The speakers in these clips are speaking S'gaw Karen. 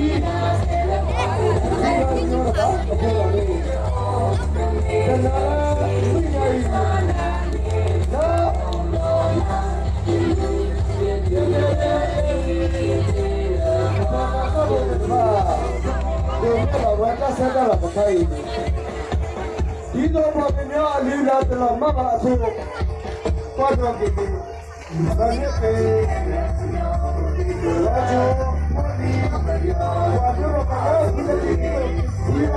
ဒ်သိးပမ့ၢ်အီၣ်ဝဲတၢ်ဆၢတၢ်လၤတခါအံၤ, ဒ်သိးပှၤကညီအလုၢ်အလၢ်တလီၤမၢ်ဘၣ်အသိး, ကွၢ်ဒီးက့ၤ, ဒီးန့ၣ်က့ၤ, လီၤကၠိ, ပှၤဒိၣ်ပှၤလၢ ဝံသးစူၤ ဒ်သိးအ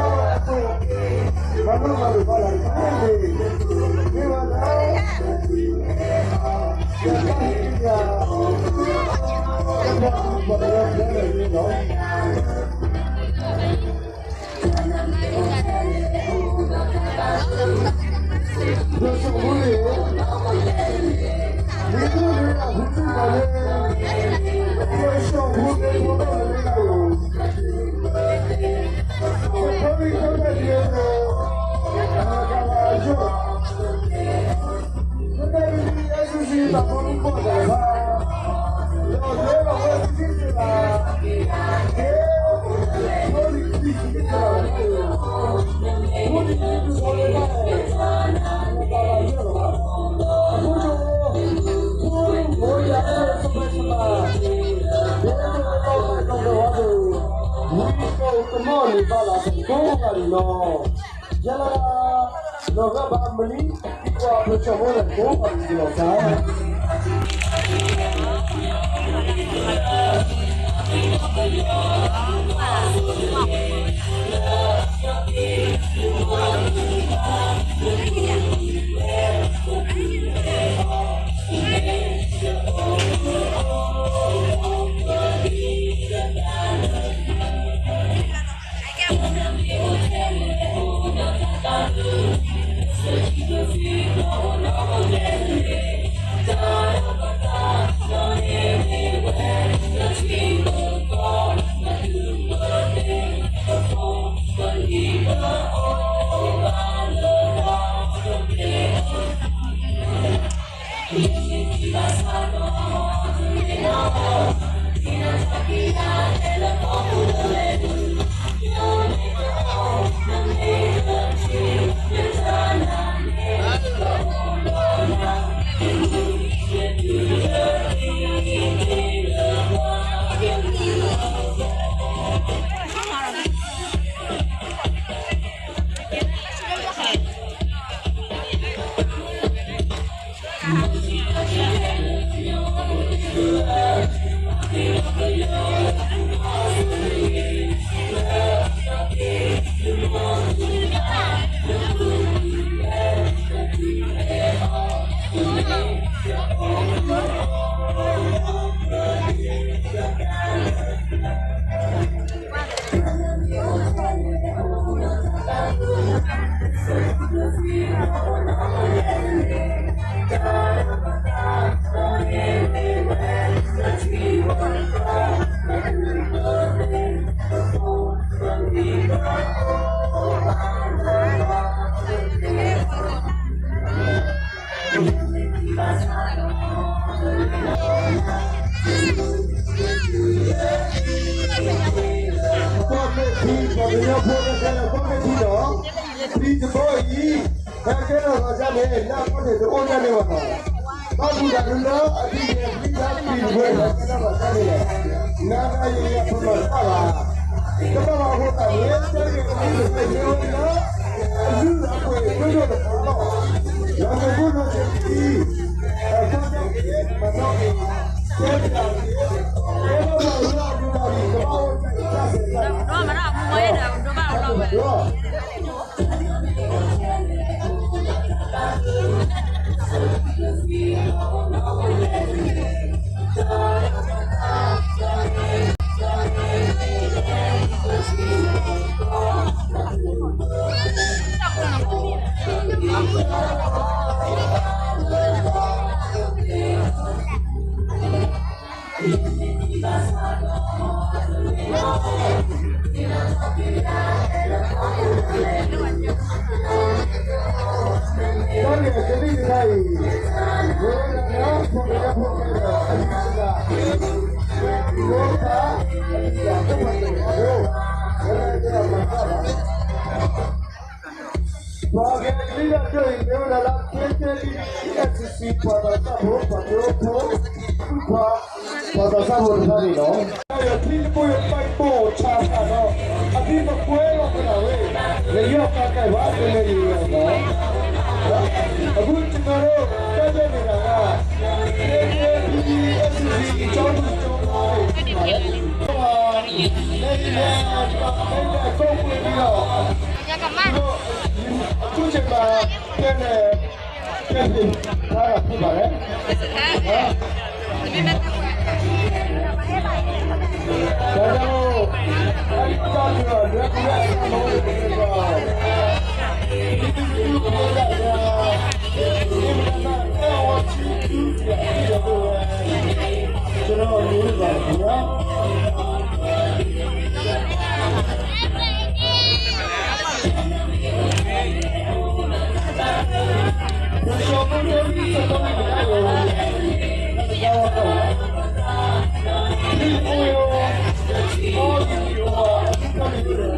သိး, ပှၤဒိၣ်ပှၤလၢ ဘၣ်လၢတၢ်န့ၣ်, မ့ၢ်ဝဲဒၣ် ဝံၤကမီၣ်န့ၣ်ဘၣ်လီၤ ကိးဂၤဒဲးလီၤ. ယဲလၢ နီၢ်ဂၤဘၣ်မနုၤ သံကွၢ်ပဆိမိၣ်န့ၣ် ကိးဂၤဒဲးလီၤ. ပှၤမ့ၢ်ထံ ပှၤကညီဖိခဲလၢာ် ပှၤမ့ၢ်ထံဒီး ပျံၤတဘီအံၤ ဟဲကဲထီၣ်လီၤဒၣ်န့ၣ် နၢ်ပၢၢ်န့ၣ်တအိၣ်ညါန့ၣ်ဘၣ်နီၤ. ဘၣ်မနုၤဒၣ်လၢအဒံးန့ၣ် ပျံၤတၢ်ပျံၤတဘီအံၤ ဟဲကဲထီၣ်လီၤဒၣ်န့ၣ်လဲၣ်. နၤနၤယံၤယံၤပမၤတဘၣ်ဘၣ်. တဘၣ်ဘၣ်အဃိသတးန့ၣ် တဲဂ့ၤကမံၤတဂ့ၤမ့ၢ်ဝဲလၢ အလုၢ်အပှ့ၤဒိၣ်ဒိၣ်တခါလီၤ. လီၤကဘူၣ်လီၤက့ၤအံၤ အကဲက့ၤမၤနီၣ်က့ၤ တဲပျးက့ၤ တဲဘၣ်ဘၣ်အလုၢ်အပှ့ၤတဘၣ်အံၤ ကဘၣ်အိၣ်တၢ်စဲးတၢ် ဒိၣ်မးဒၣ်မူဝဲဒီး ဒိၣ်ဘၣ်အလီၢ်ဝဲ တၢ်န့ၣ်အကနံၣ်တခါအံၤ ဝဲဒၣ်လၢ ပှၤကညီဖိခဲလၢာ် အလုၢ်အလၢ် ဒီးတၢ် အလုၢ်အလၢ် တၢ်ပှၤကညီ ပှၤကလုာ်ဒိၣ်အံၤ မ့ၢ်ဝဲဒၣ်လၢ K K B B S C C ပှၤသးစၢ်ဖိ ပှၤဒိဖိ ပှၤ ပှၤသးစၢ်ဖိတဖၣ်န့ၣ်လီၤ. ယထံၣ်တဘိယပာ်ဘိၣ်ဆါဆါဒီး အသံပကွဲလီၤကနၣ်ဝဲ လၢယီၢ်ကါကဲဘၣ် တလဲၤယံၤလီၤ. အဃိ ကျွန်တော်တို့ ကဲဘျက်နေတာက K K B B S C C အကြောင်းကို ကျွန်တော်တို့ သိပါတယ်။ အခုချိန်မှာ ပြန်လည် ပြန်လည်ထားတာဖြစ်ပါတယ်။ ဒါကြောင့် အဲဒီကတည်းက လွဲကူတဲ့အကြောင်းတွေကတော့ ဒီလိုမျိုးပြတာများ အင်မတန်မှ အံ့ဩချီးကျူးစရာဖြစ်တယ်လို့ပဲ ကျွန်တော် မြင်မိပါတယ်ခင်ဗျာ။ အကွဲအ့လီၤအီၤအတၢ်မနုၤ, နမ့ၢ်ဘၣ်ကွၢ်အဆီၣ်အဆီၣ်အထံန့ၣ် နဘၣ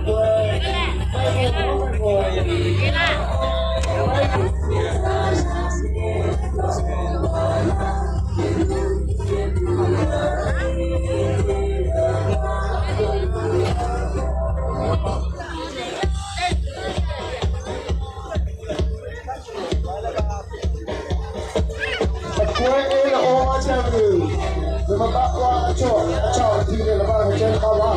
်ကတဲနဘၣ်ဘၣ်,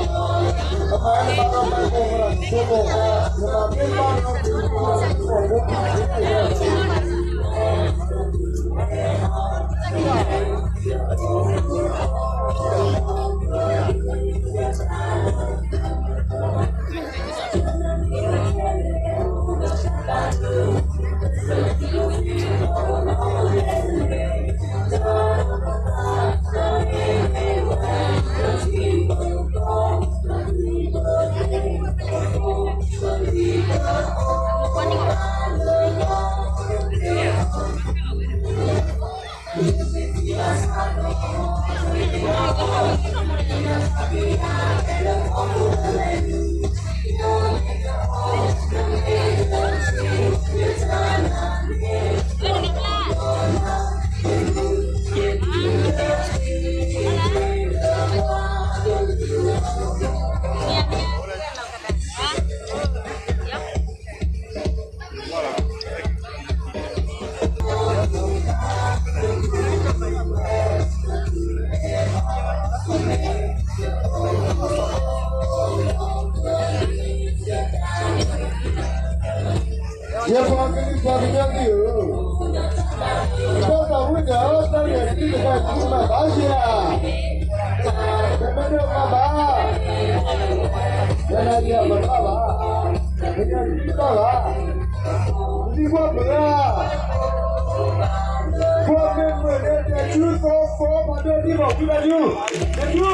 နမ့ၢ်ဘၣ်ဒီးမၤကိၢ်မရၤဆိမိၣ်, နမ့ၢ်ဘၣ်ဒီး ယပှၤကလုာ်ပှၤကညီသ့ၣ်ဧၢ, တၢ်သးဝံၣ်တၢ်အၢတၢ်န့ၣ် သုတဘၣ်သံမၤဘၣ်ယၤ, ပမ့ၢ်တမၤဘၣ်, ယနာ်ယၤမၤဘၣ်ဘၣ်, ပယီၤသုတဘၣ်ဘၣ်, ပသံကွၢ်ပှၤ, ကွၢ်မ့ၢ်မုာ်န့ၣ် တၢ်စုသီသီ ပှၤဒိၣ်ဒံးဘၣ်ဝံဘၣ်ဒု, တၢ်စု